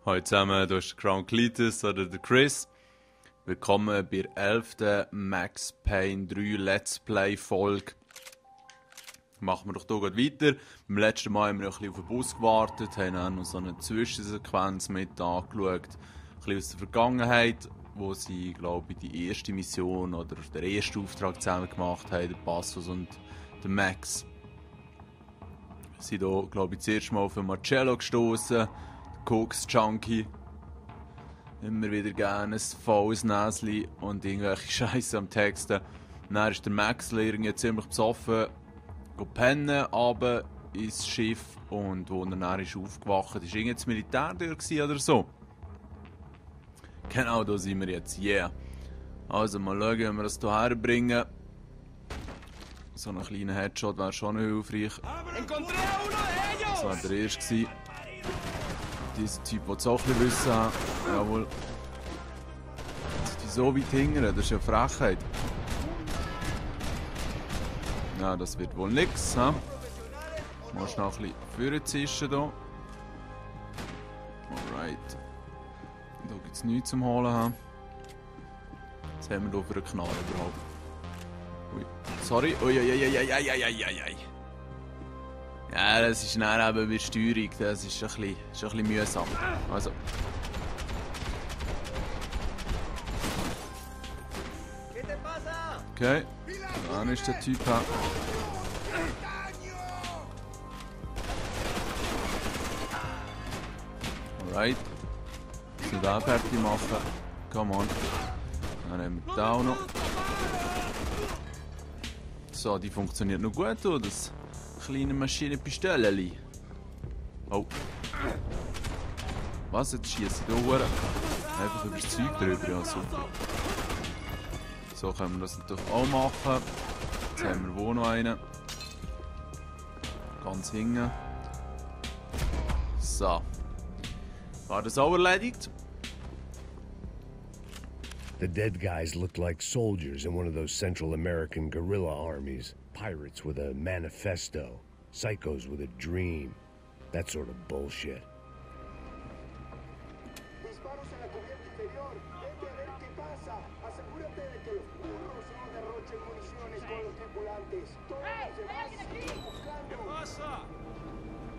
Hallo zusammen, hier ist Crown Cletus oder der Chris. Willkommen bei der 11. Max Payne 3 Let's Play Folge. Machen wir doch hier gleich weiter. Beim letzten Mal haben wir ein bisschen auf den Bus gewartet, haben auch noch so eine Zwischensequenz mit angeschaut. Ein bisschen aus der Vergangenheit, wo sie, glaube ich, die erste Mission oder den ersten Auftrag zusammen gemacht haben, der Passos und der Max. Wir sind hier, glaube ich, das erste Mal auf den Marcello gestoßen. Koks Junkie. Immer wieder gerne ein faules Näschen und irgendwelche Scheiße am Texten. Dann ist der Max irgendwie ziemlich besoffen pennen, runter ins Schiff und wo er dann ist aufgewacht ist, irgendwie das Militär durch oder so. Genau, da sind wir jetzt, yeah. Also mal schauen, wie wir das hier herbringen. So einen kleinen Headshot wäre schon hilfreich. Das war der erste. Dieser Typ, der es auch ein bisschen wissen hat. Jawohl. Die so weit hingern, das ist ja Frechheit. Ja, das wird wohl nix, ha? Mal schnell ein bisschen vorzischen hier. Alright. Da gibt es nichts zum Holen, ha? Was haben wir hier für einen Knall überhaupt? Ui, sorry. Ui. Ja, das ist dann eben bei der Steuerung, das ist ein bisschen mühsam. Also. Okay, dann ist der Typ her. Alright. Ich will den fertig machen. Come on. Dann haben wir den auch noch. So, die funktioniert noch gut, oder? Das kleine Maschinenpistoleli. Oh. Was? Jetzt schieße ich hier einfach über das Zeug drüber. Ja, super. So können wir das natürlich auch machen. Jetzt haben wir wo noch einen. Ganz hinten. So. War das auch erledigt? The dead guys looked like soldiers in one of those Central American guerrilla armies. Pirates with a manifesto. Psychos with a dream. That sort of bullshit.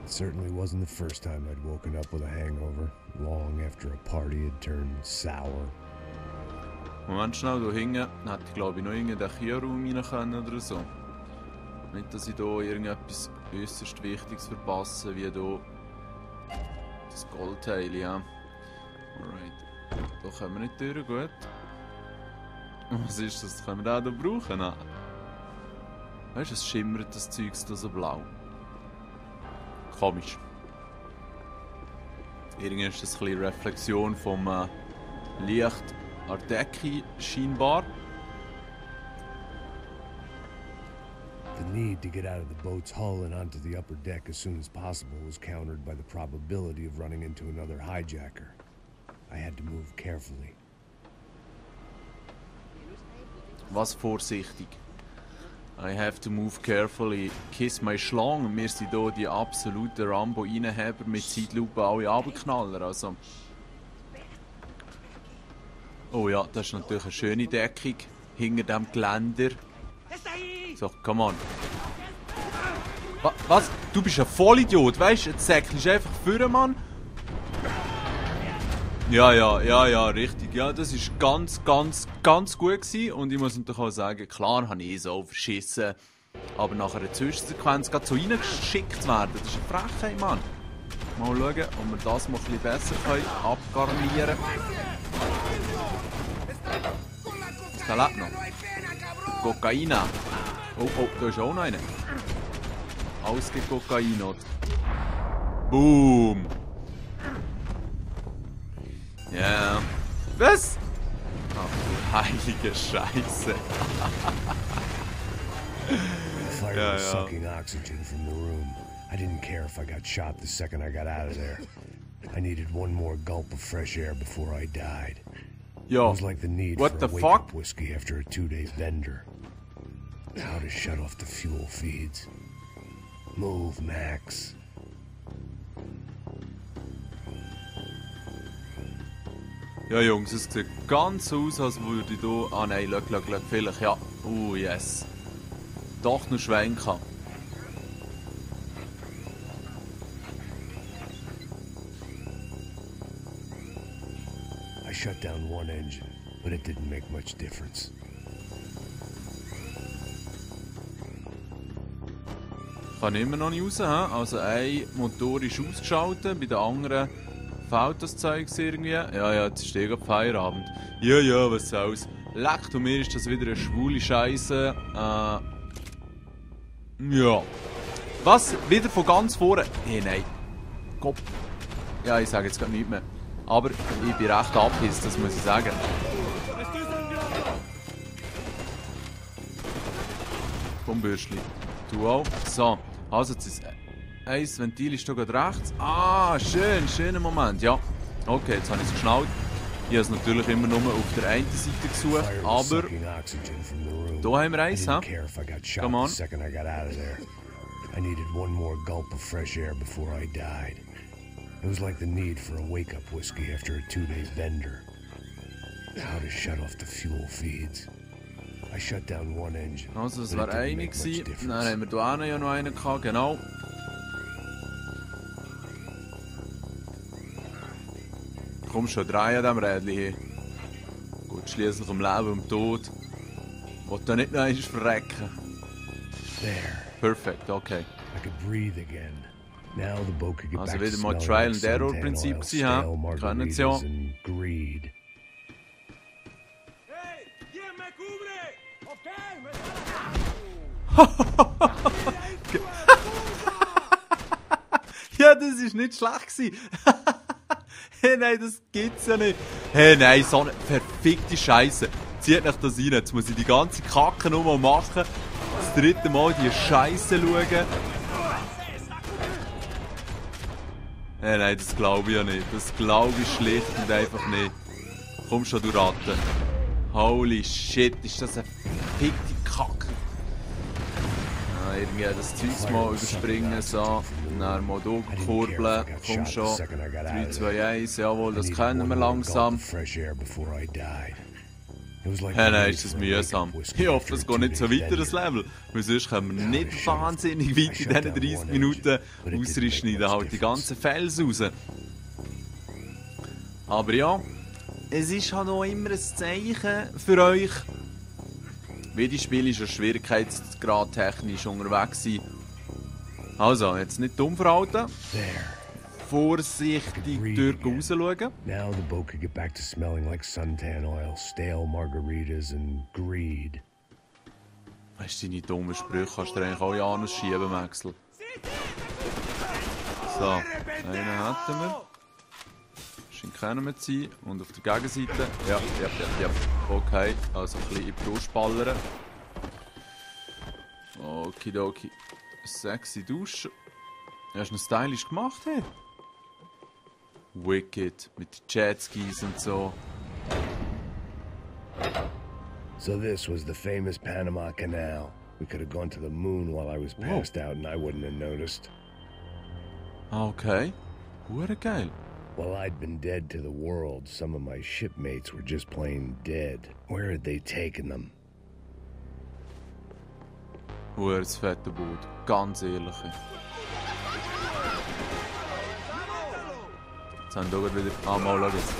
It certainly wasn't the first time I'd woken up with a hangover, long after a party had turned sour. Moment schnell, hier hinten hätte ich glaube ich noch irgendeinen Kühlraum rein können oder so. Nicht, dass ich hier irgendetwas äußerst Wichtiges verpasse, wie hier das Goldteil, ja. Alright. Da können wir nicht durch, gut. Was ist das? Das können wir auch hier brauchen? Nein. Weißt du, es schimmert das Zeug so blau. Komisch. Irgendwie ist das ein bisschen Reflexion vom Licht an der Decke scheinbar. The need to get out of the boat's hull and onto the upper deck as soon as possible was countered by the probability of running into another hijacker. I had to move carefully. Was vorsichtig. I have to move carefully. Kiss my Schlange. Wir sind hier die absoluten Rambo-Einheber mit Zeitlupe alle Abendknaller. Also. Oh ja, das ist natürlich eine schöne Deckung hinter dem Geländer. So, come on. Was? Du bist ein Vollidiot, weißt du? Jetzt säckelst du einfach vor, Mann. Ja, richtig. Ja, das war ganz gut gewesen. Und ich muss natürlich auch sagen, klar habe ich so verschissen. Aber nach einer Zwischensequenz gerade so reingeschickt zu werden, das ist eine Frechheit, Mann. Mal schauen, ob wir das mal ein bisschen besser abgarnieren können. Der lebt noch. Kokaina. Oh, da ist auch noch einer. Alles gegen Kokain, oder? Boom. Ja. Yeah. Was? Ach du heilige Scheiße. The fire was sucking oxygen from the room. I didn't care if I got shot the second I got out of there. I needed one more gulp of fresh air before I died. Yo, it was like the need what for the a fuck? wake-up whiskey after a 2-day bender. How to shut off the fuel feeds. Move, Max. Ja, Jungs, es sieht ganz so aus, als würde ich hier... Ah nein, schau, vielleicht, ja. Yes. Doch noch schwenken. I shut down one engine, but it didn't make much difference. Kann immer noch nicht raus, he? Also ein Motor ist ausgeschaltet, bei den anderen fehlt das Zeug irgendwie. Ja, jetzt ist gerade Feierabend. Ja, was soll's. Leck, du mir ist das wieder eine schwule Scheiße. Ja. Was? Wieder von ganz vorne? Hey, nein. Kopf. Ja, ich sage jetzt gerade nichts mehr. Aber ich bin recht abgehisst, das muss ich sagen. Komm, Bürschli. Du auch. So. Also, ein Ventil ist hier gerade rechts. Ah, schöner Moment, ja. Okay, jetzt habe ich es geschnallt. Ich habe es natürlich immer nur auf der einen Seite gesucht, aber... Da haben wir eins, hä? Come on. I needed one more gulp of fresh air before I died. It was like the need for a wake-up whiskey after a 2-day bender. How to shut off the fuel feeds. I shut down one engine. Also, das war eine gewesen. Dann haben wir hier ja noch einen gehabt, genau. Komm schon, drehen an diesem Rädchen hier. Gut, schliesslich um Leben und Tod. Wollt ihr nicht noch einmal verrecken? There. Perfekt, okay. I could breathe again. Now the boat could get Also back to wieder mal smelling Trial like and Error suntan Prinzip oil, gewesen, stale hä? Kennen Sie ja. margaritas and greed. Hey, ¿quién me cubre? Okay, Ja, das war nicht schlecht gewesen. Hey, nein, das gibt's ja nicht. Hey, nein, so eine verfickte Scheiße. Zieht euch das rein. Jetzt muss ich die ganze Kacke nochmal machen. Das dritte Mal die Scheiße schauen. Hey, nein, das glaube ich ja nicht. Das glaube ich schlicht und einfach nicht. Komm schon, du Ratte. Holy shit, ist das eine verfickte Kacke. Irgendwie das Zeugs mal überspringen, so. Dann mal kurbeln. Komm schon. 3, 2, 1, jawohl, das kennen wir langsam. Hey, nein, ist das mühsam. Ich hoffe, es geht nicht so weiter, das Level. Weil sonst können wir nicht wahnsinnig weit in diesen 30 Minuten ausschneiden, halt die ganzen Fels raus. Aber ja, es ist halt auch immer ein Zeichen für euch. Wie die Spiele schon Schwierigkeitsgrad technisch unterwegs sind. Also, jetzt nicht dumm verhalten. Vorsichtig durch rausschauen. Now the boat could get back to smelling like suntan oil, stale margaritas and greed. Weißt du, deine dummen Sprüche kannst du dir eigentlich alle anschieben, Maxel. So, einen hatten wir. Scheint keiner mehr zu sein. Und auf der Gegenseite. Ja. Okay, also ein bisschen in die Brust ballern. Okidoki. Sexy Dusche. Hast du noch stylisch gemacht, hey? Wicked. Mit Jetskis und so. So this was the famous Panama Canal. We could have gone to the moon while I was passed out and I wouldn't have noticed. Okay. Hure geil. While I'd been dead to the world, some of my shipmates were just plain dead. Where had they taken them? Hure das fette Boot. Ganz ehrlich. Jetzt haben wir hier wieder... Ah, mal, schau jetzt.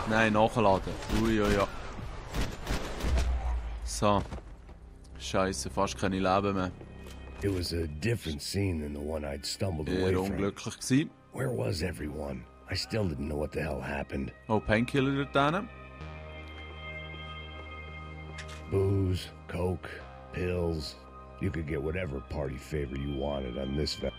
Nein, nachladen. Ui. So. Scheiße, fast keine Leben mehr. It was a different scene than the one I'd stumbled away Eher from. unglücklich gewesen. Where was everyone? I still didn't know what the hell happened. Oh, Painkiller dort hinten. Booze, coke, pills. You could get whatever party favor you wanted on this vessel.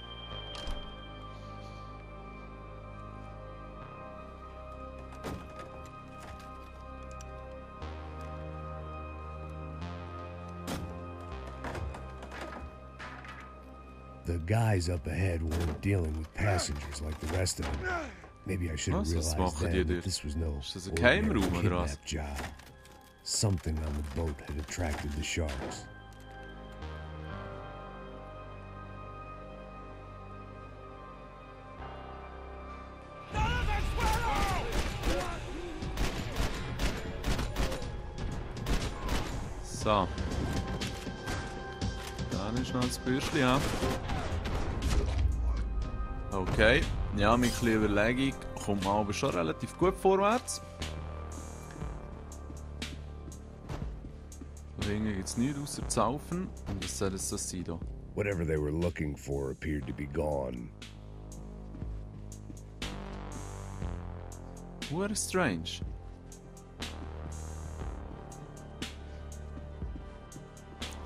The guys up ahead weren't dealing with passengers like the rest of them. Maybe I should have Was realized machen die then dort? that this was no Ist das ein ordinary Geheimraum oder was? kidnap job. Something on the boat had attracted the sharks. So. Dann ist noch das Bürstchen, ja. Okay. Ja, mit ein bisschen Überlegung kommt man aber schon relativ gut vorwärts. So, irgendwie gibt es nichts außer Zaufen. Und was soll das sein hier? Whatever they were looking for appeared to be gone. Hure strange.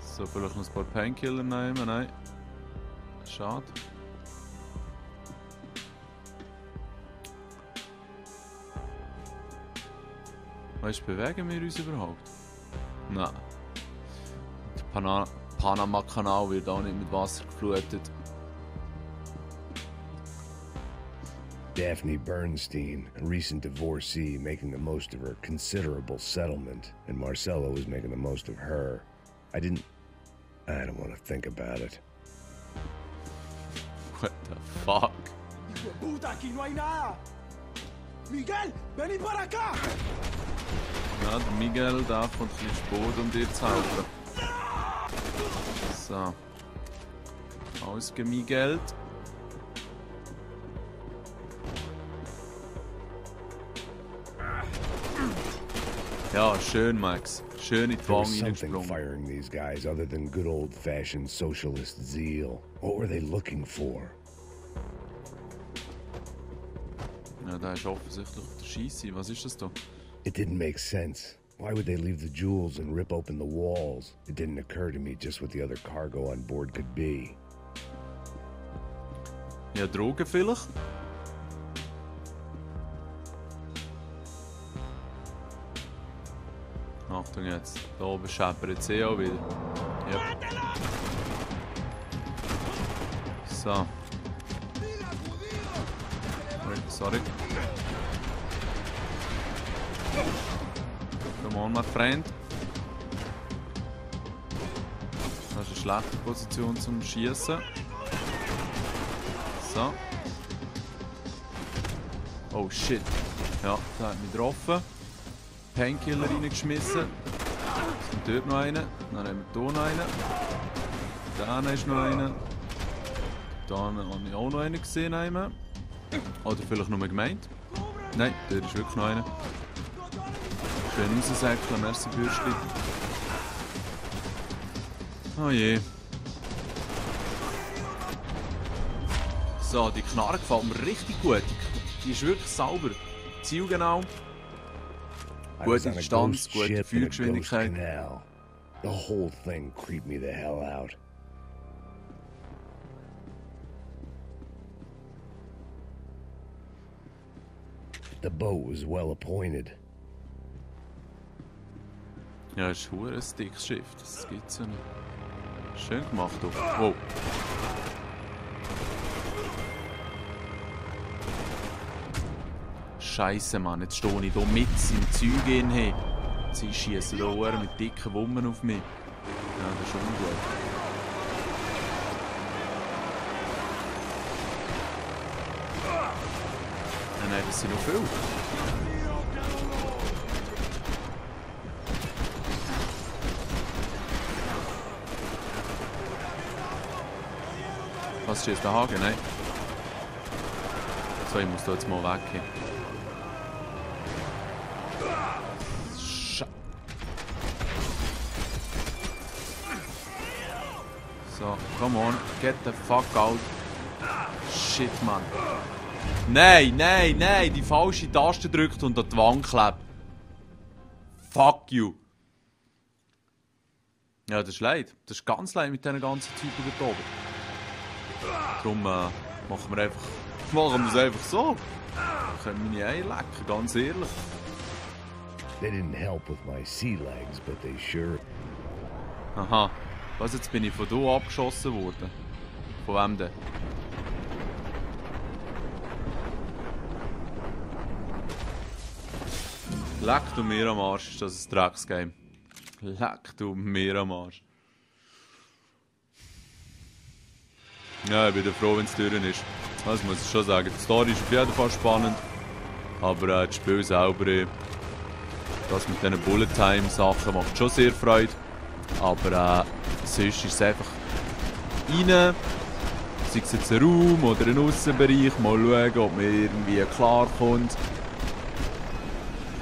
So, vielleicht noch ein paar Painkiller nehmen. Nein. Schade. Weißt du, bewegen wir uns überhaupt? Nein. Der Panama-Kanal wird auch nicht mit Wasser geflutet. Daphne Bernstein, a recent divorcee, making the most of her considerable settlement, and Marcelo was making the most of her. I don't want to think about it. What the fuck? ¡Hijo de puta, aquí no hay nada! ¡Miguel, vení para acá! Ja, der Miguel darf uns ein bisschen Sport, um dir zu helfen. So. Ausgemigelt. Ja, schön, Max. Schön in die There was Wange something reingesprungen. firing these guys other than good old-fashioned socialist zeal. What were they looking for? Ja, der ist offensichtlich auf der Scheisse. Was ist das da? It didn't make sense. Why would they leave the jewels and rip open the walls? It didn't occur to me just what the other cargo on board could be. Ja, Drogen vielleicht? Achtung jetzt. Da oben scheppert es auch wieder. Ja. So. Sorry. Come on, my friend. Das ist eine schlechte Position zum Schießen. So. Oh shit. Ja, der hat mich getroffen. Painkiller reingeschmissen. Es kommt dort noch einen. Dann haben wir hier noch einen. Da ist noch einer. Da habe ich auch noch einen gesehen. Oder vielleicht nur gemeint. Nein, dort ist wirklich noch einer. Schön raussäckeln, merci Bürstchen. Oh je. So, die Knarre gefällt mir richtig gut. Die ist wirklich sauber. Zielgenau. I was Gute on a Distanz, ghost gute ship in a ghost Feuergeschwindigkeit. canal. The whole thing creeped me the hell out. The boat was well appointed. Ja, es ist ein dickes Schiff. Das gibt's ja nicht. Schön gemacht. Wow. Scheiße, Mann. Jetzt stehe ich hier mit im Zeug hin. Hey. Sie schießen hier Ohren mit dicken Wummen auf mich. Ja, das ist ungut. Nein, das sind noch viel. Was schießt der Haken? Nein. So, ich muss da jetzt mal weg. So, come on, get the fuck out. Shit, Mann. Nein, nein, nein, die falsche Taste drückt und an die Wand klebt. Fuck you. Ja, das ist leid. Das ist ganz leid mit diesen ganzen Typen dort oben. Darum machen wir es einfach so. Ich kann meine Eier lecken, ganz ehrlich. They didn't help with my sea legs, but they sure... Aha. Was, jetzt bin ich von hier abgeschossen worden? Von wem denn? Leck du mir am Arsch, ist das ein Drecksgame. Leck du mir am Arsch. Ja, ich bin froh, wenn es durch ist. Das muss ich schon sagen. Die Story ist auf jeden Fall spannend. Aber das Spiel selber, das mit diesen Bullet-Time-Sachen macht schon sehr Freude. Aber sonst ist es einfach rein. Sei es jetzt ein Raum oder ein Aussenbereich. Mal schauen, ob man irgendwie klarkommt.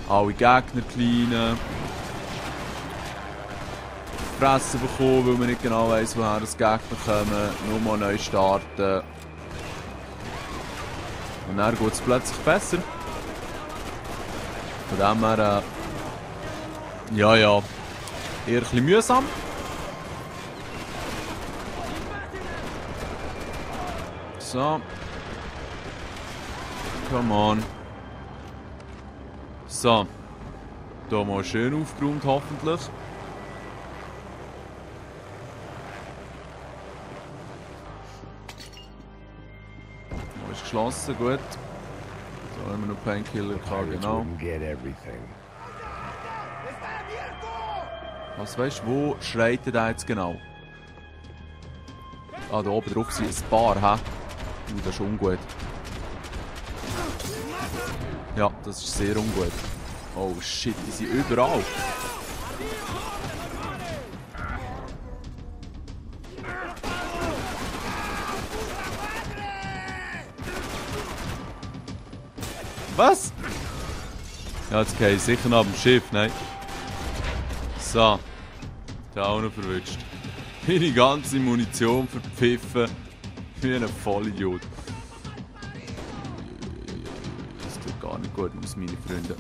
Alle Gegner kleinen. Fressen bekommen, weil man nicht genau weiss, woher das Gegner kommen. Nur mal neu starten. Und dann geht es plötzlich besser. Von dem her, ja, eher ein bisschen mühsam. So. Come on. So. Hier mal schön aufgeräumt, hoffentlich. Ist geschlossen, gut. So haben wir noch Painkiller gehabt, genau. Was weißt du, wo schreit er da jetzt genau? Ah, da oben drauf sind ein paar, hä? Das ist ungut. Ja, das ist sehr ungut. Oh shit, die sind überall. Was? Ja, jetzt gehe ich sicher nach dem Schiff, nein. So. Da auch noch verwünscht. Meine ganze Munition verpfiffen. Wie ein Vollidiot. Das sieht gar nicht gut aus, meine Freunde.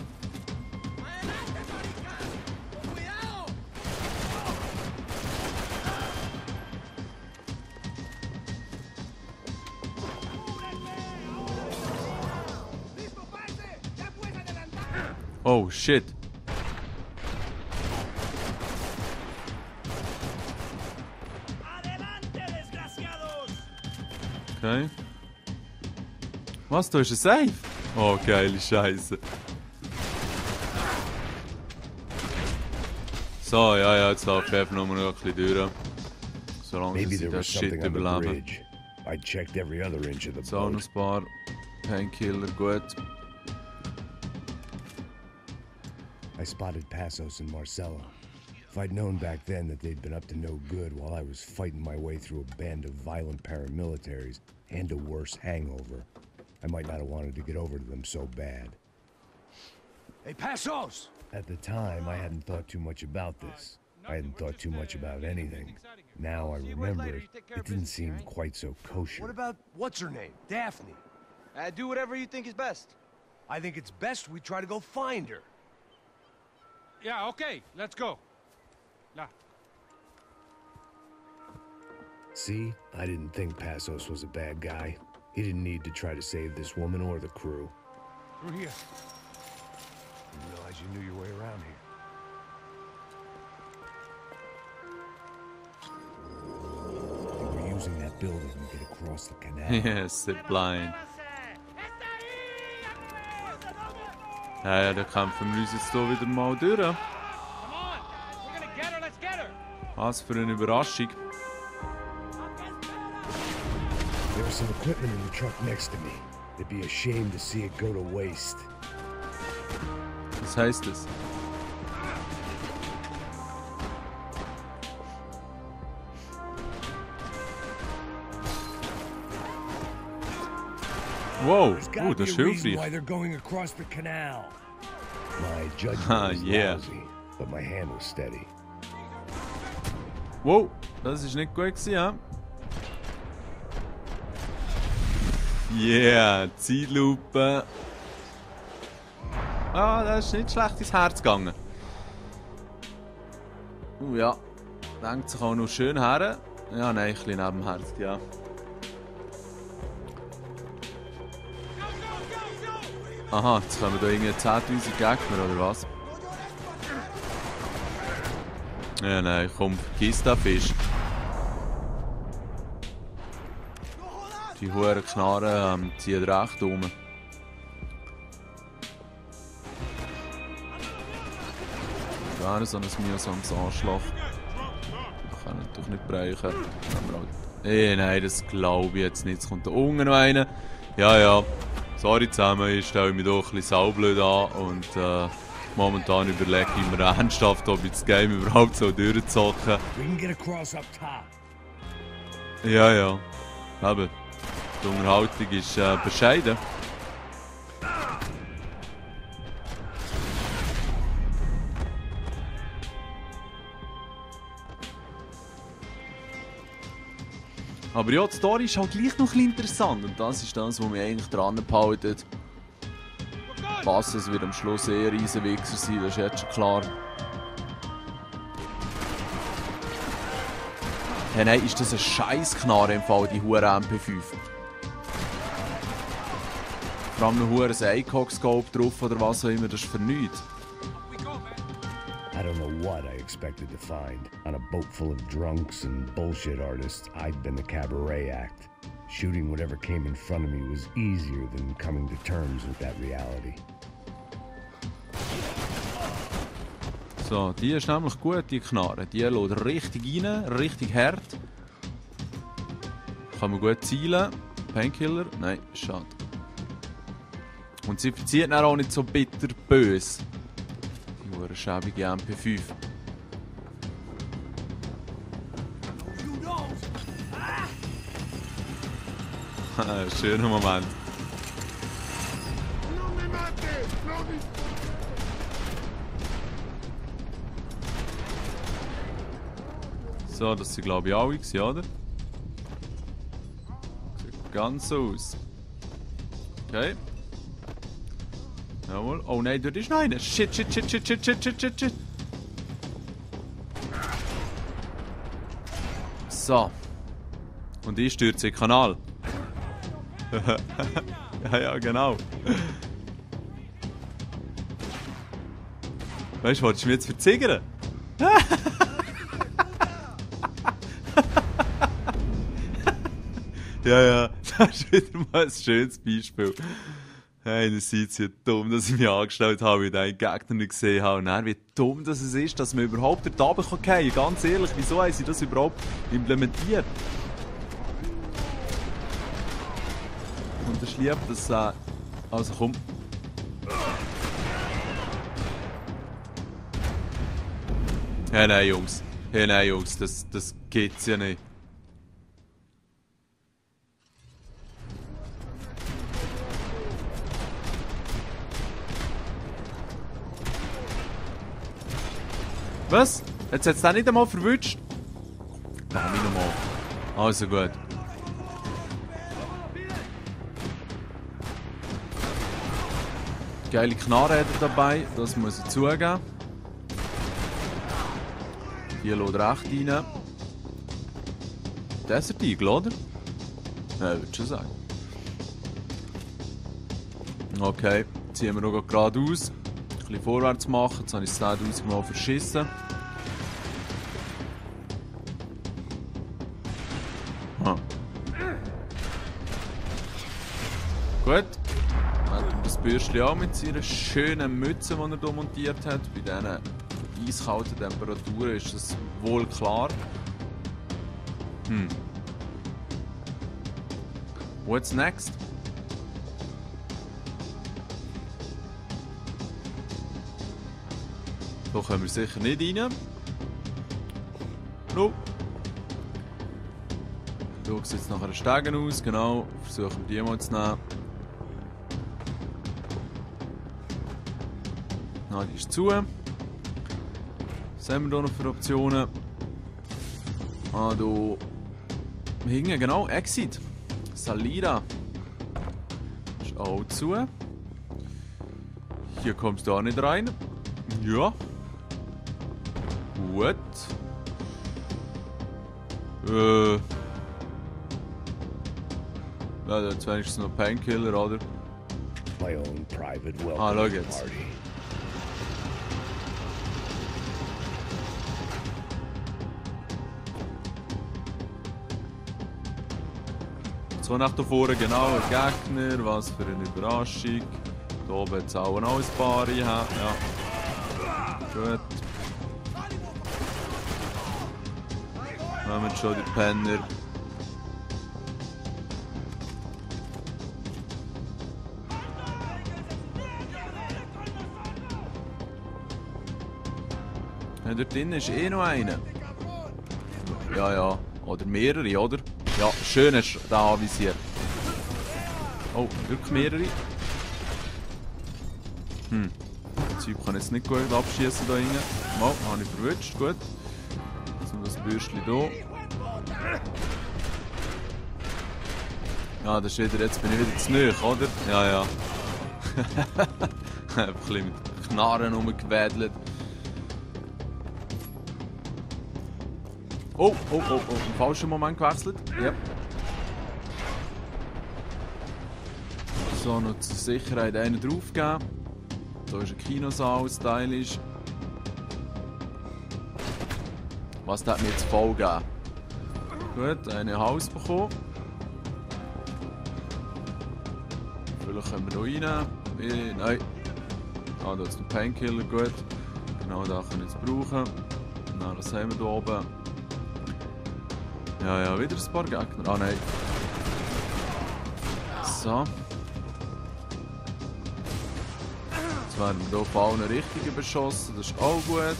Oh shit. Okay. Was, da ist ein Safe? Oh, geile Scheiße. So, ja, jetzt laufe ich einfach nur noch ein bisschen durch. Solange sie das Shit überleben. So, noch ein paar Painkiller, gut. I spotted Passos and Marcella. If I'd known back then that they'd been up to no good while I was fighting my way through a band of violent paramilitaries and a worse hangover, I might not have wanted to get over to them so bad. Hey, Passos! At the time, I hadn't thought too much about this. I hadn't thought too much about anything. Now I remember it didn't seem quite so kosher. What about what's her name? Daphne. Do whatever you think is best. I think it's best we try to go find her. Yeah, okay, let's go. See, I didn't think Passos was a bad guy. He didn't need to try to save this woman or the crew. Through here. Didn't realize you knew your way around here. They were using that building to get across the canal. Yes, zip line. Ja, da kämpfen wir uns jetzt hier wieder mal durch. Was für eine Überraschung. There was some equipment in the truck next to me. They'd be ashamed to see it go to waste. Was heißt das? Wow, das ist hilfreich. Why they're going across the canal. My judgment was lousy, but my hand was steady. Wow, das ist nicht gut gewesen, ja? Yeah, Zeitlupe. Ah, das ist nicht schlecht ins Herz gegangen. Ja, denkt sich auch noch schön her. Ja, nein, ein bisschen neben dem Herz, ja. Aha, jetzt kommen da irgendwie 10'000 Gegner, oder was? Ja, nein, komm, vergiss den Fisch. Die hohen Knarren ziehen recht um. Wäre so ein mühsames Anschlag. Ich kann natürlich nicht brechen. Nein, das glaube ich jetzt nicht. Es kommt da unten noch einer. Ja. Sorry zusammen, ich stelle mich doch ein bisschen saublöd an und Momentan überlege ich mir ernsthaft, ob ich das Game überhaupt so durchzocken. We can get across up top. Ja, ja. Eben. Die Unterhaltung ist bescheiden. Aber ja, die Story ist halt gleich noch ein bisschen interessant. Und das ist das, was mich eigentlich dran behaltet. Was es wird am Schluss eher Riesenwichser sein, das ist jetzt schon klar. Hey, nein, ist das ein Scheissknarre im Fall, die hure MP5? Vor allem noch hure ein ACOG-Scope drauf oder was auch immer, das ist für nichts. I don't know what I expected to find. On a boat full of drunks and bullshit artists, I'd been the cabaret act. Shooting whatever came in front of me was easier than coming to terms with that reality. So, die ist nämlich gut, die Knarre. Die lädt richtig rein, richtig hart. Kann man gut zielen. Painkiller? Nein, schade. Und sie verzieht dann auch nicht so bitter böse. Die hure schäbige MP5. Schöner Moment. So, das sind glaube ich alle gewesen, oder? Sieht ganz so aus. Okay. Jawohl. Oh nein, dort ist noch einer. Shit, shit, shit, shit, shit, shit, shit, shit, shit. So. Und ich stürze in den Kanal. Ja, ja, genau. Weißt du, wolltest du mich jetzt verziggern? Ja, ja, das ist wieder mal ein schönes Beispiel. Einerseits wie dumm, dass ich mich angestellt habe, weil ich den Gegner nicht gesehen habe. Und dann, wie dumm dass es ist, dass man überhaupt dort runter kann. Ganz ehrlich, wieso haben sie das überhaupt implementiert? Und das liebt das. Also komm. Hey, nein, Jungs. Hey, nein, Jungs, das geht's ja nicht. Was? Jetzt hat es den nicht einmal verwünscht? Komm ich nochmal. Also gut. Geile Knarre hat er dabei, das muss ich zugeben. Hier lädt recht rein. Desert Eagle, oder? Ja, ich würde schon sagen. Okay, ziehen wir noch geradeaus. Ein bisschen vorwärts machen, jetzt habe ich das 10.000 Mal verschissen. Ah. Gut. Das Bürstchen auch mit seiner schönen Mütze, die er hier montiert hat. Bei diesen eiskalten Temperaturen ist das wohl klar. What's next? Da können wir sicher nicht rein. No. Da sieht es nach einer Stege aus, genau. Versuchen wir die mal zu nehmen. Na, die ist zu. Was haben wir hier noch für Optionen? Ah, da hinten, genau, Exit. Salida. Ist auch zu. Hier kommst du auch nicht rein. Ja. Gut. Ja, jetzt wenigstens noch Painkiller, oder? My own private Schau welcome jetzt. party. So nach da vorne, genau, ein Gegner, was für eine Überraschung. Da oben hat es auch noch ein paar, ja. Gut. Nehmen schon die Penner. Ja, dort drin ist eh noch einer. Ja, ja. Oder mehrere, oder? Ja, schön hast du den anvisiert. Oh, wirklich mehrere? Das Zeug kann jetzt nicht gut abschießen da hinten. Mal, habe ich verwünscht, gut. So, das Bürstchen hier. Ja, das ist wieder, jetzt bin ich wieder zu nahe, oder? Ja, ja. Einfach ein bisschen mit Knarren rumgewedelt. Oh, oh, oh, oh, im falschen Moment gewechselt. Ja. So, noch zur Sicherheit einen draufgeben. Da ist ein Kinosaal, stylisch. Was hat mir jetzt voll gegeben? Gut, eine Haus bekommen. Vielleicht können wir da rein. Nein. Ah, da ist der Painkiller, gut. Genau, da können wir jetzt brauchen. Na, was haben wir da oben? Ja, ja, wieder ein paar Gegner. Ah, nein. So. Jetzt werden wir hier auf allen richtig überschossen. Das ist auch gut.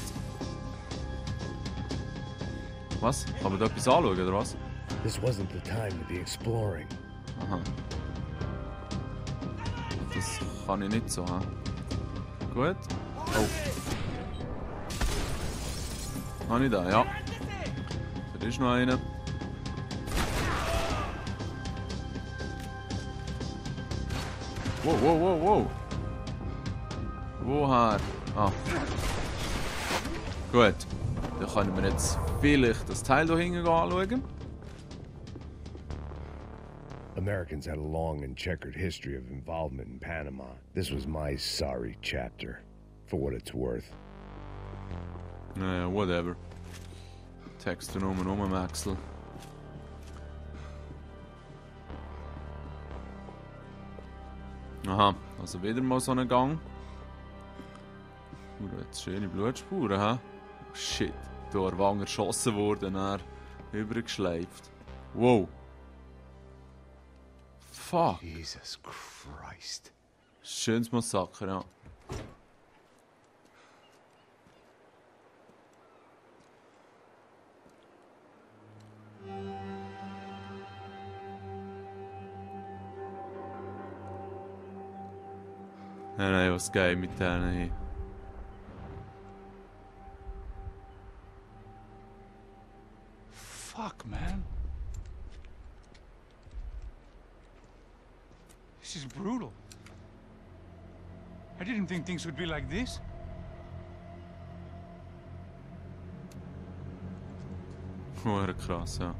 Was? Kann man da etwas anschauen, oder was? This wasn't the time to be exploring. Aha. Das kann ich nicht so, ha? Gut. Oh. Habe ich da, ja. Da ist noch einer. Wow, wow, wow, wow. Woher? Ah. Gut. Dann können wir jetzt vielleicht das Teil hier hinten anschauen. Americans had a long and checkered history of involvement in Panama. This was my sorry chapter, for what it's worth. Naja, whatever. Texte um Maxel. Aha, also wieder mal so ein Gang. Jetzt schöne Blutspuren, hä? Oh, shit, da war Wanger geschossen worden, er übergeschleift. Wow. Fuck. Jesus Christ. Schönes Massaker, ja. Nein, was geil mit denen hier. Fuck, man. This is brutal. I didn't think things would be like this. Oh, krass, ja.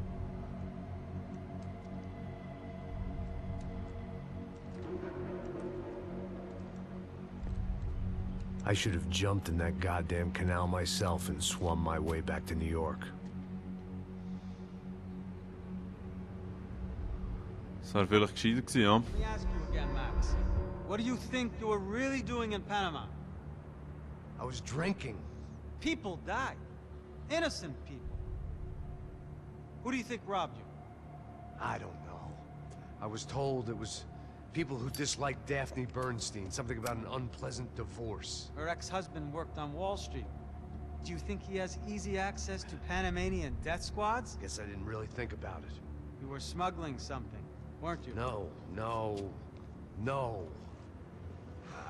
I should have jumped in that goddamn canal myself and swum my way back to New York. Das wäre vielleicht gescheiter gewesen, ja. Let me ask you again, Max. What do you think you were really doing in Panama? I was drinking. People died. Innocent people. Who do you think robbed you? I don't know. I was told it was people who disliked Daphne Bernstein, something about an unpleasant divorce. Her ex-husband worked on Wall Street. Do you think he has easy access to Panamanian death squads? Guess I didn't really think about it. You were smuggling something, weren't you? No.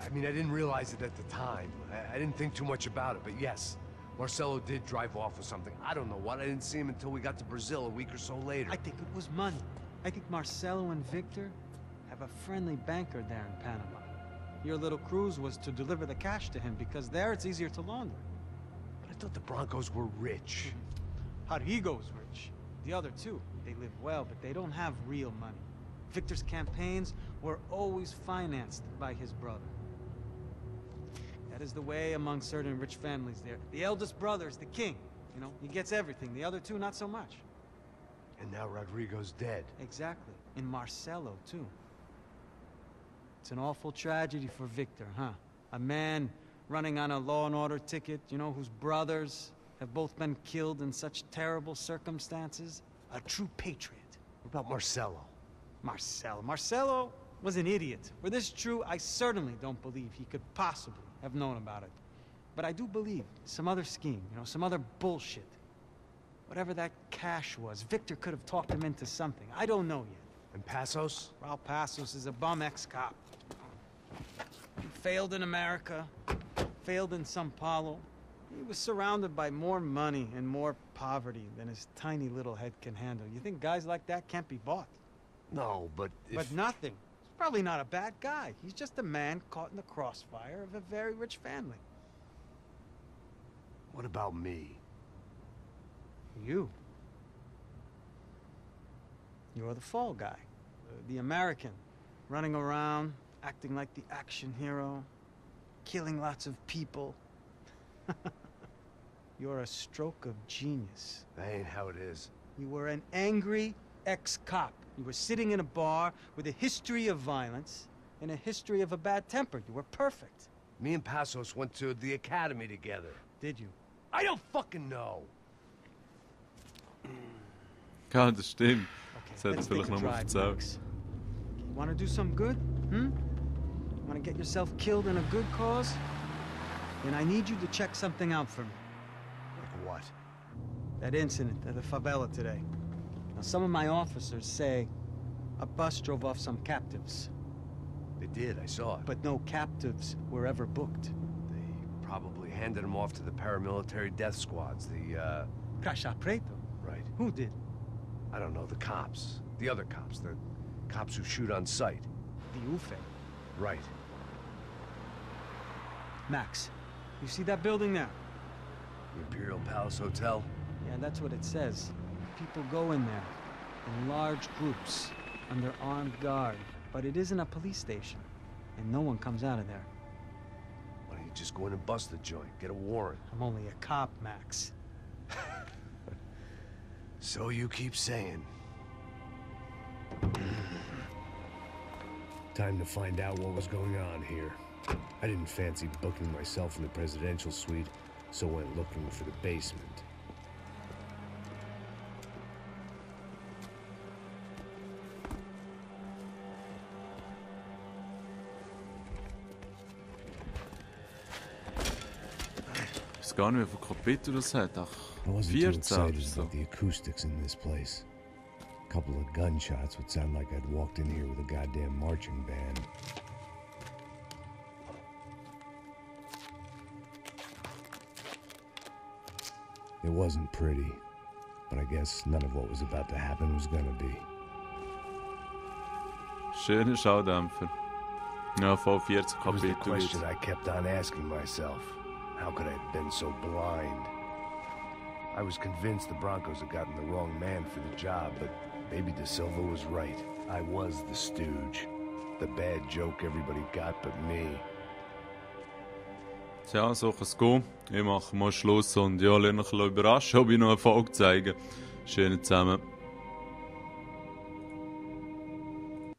I mean, I didn't realize it at the time. I didn't think too much about it, but yes, Marcelo did drive off with something. I don't know what. I didn't see him until we got to Brazil a week or so later. I think it was money. I think Marcelo and Victor have a friendly banker there in Panama. Your little cruise was to deliver the cash to him because there it's easier to launder. But I thought the Broncos were rich. Rodrigo's rich. The other two, they live well, but they don't have real money. Victor's campaigns were always financed by his brother. That is the way among certain rich families there. The eldest brother is the king. You know, he gets everything. The other two, not so much. And now Rodrigo's dead. Exactly. And Marcelo, too. It's an awful tragedy for Victor, huh? A man running on a law and order ticket, you know, whose brothers have both been killed in such terrible circumstances. A true patriot. What about Marcelo? Marcelo was an idiot. Were this true, I certainly don't believe he could possibly have known about it. but I do believe some other scheme, you know, some other bullshit. Whatever that cash was, Victor could have talked him into something. I don't know yet. And Passos? Raul Passos is a bum ex-cop. He failed in America, failed in Sao Paulo. He was surrounded by more money and more poverty than his tiny little head can handle. You think guys like that can't be bought? No, but if... But nothing. He's probably not a bad guy. He's just a man caught in the crossfire of a very rich family. What about me? You. You're the fall guy. The American. Running around, acting like the action hero. Killing lots of people. You're a stroke of genius. That ain't how it is. You were an angry ex-cop. You were sitting in a bar with a history of violence and a history of a bad temper. You were perfect. Me and Passos went to the academy together. Did you? I don't fucking know. Ja, das stimmt. Okay, Das hätte er let's vielleicht take a noch mal drive, erzählt. Max. You want to do some good? Want to get yourself killed in a good cause? Then I need you to check something out for me. Like what? That incident at the favela today. Now, some of my officers say a bus drove off some captives, They did, I saw it. but no captives were ever booked. They probably handed them off to the paramilitary death squads, the, Crasha Preto? Right. Who did? I don't know, the cops. The other cops, the cops who shoot on sight. The UFE. Right. Max, you see that building there? The Imperial Palace Hotel? Yeah, that's what it says. People go in there, in large groups, under armed guard. But it isn't a police station, and no one comes out of there. Why don't you just go in and bust the joint, get a warrant? I'm only a cop, Max. So you keep saying. Time to find out what was going on here. I didn't fancy booking myself in the presidential suite, so went looking for the basement. Ich weiß gar nicht, wie viele Kapitel das hat. Ach, I wasn't too 14 excited oder so. about the acoustics in this place. A couple of gunshots would sound like I'd walked in here with a goddamn marching band. It wasn't pretty, but I guess none of what was about to happen was gonna be. Schöner Schaudämpfer. Ja, voll 14 It was the Kapitel question jetzt. I kept on asking myself. How could I have been so blind? I was convinced the Broncos had gotten the wrong man for the job, but maybe De Silva was right. I was the stooge. The bad joke everybody got but me. Tja, so kann es gehen. Ich mache mal Schluss und ja, lass mich überraschen, ob ich noch eine Folge zeige. Schönen zusammen.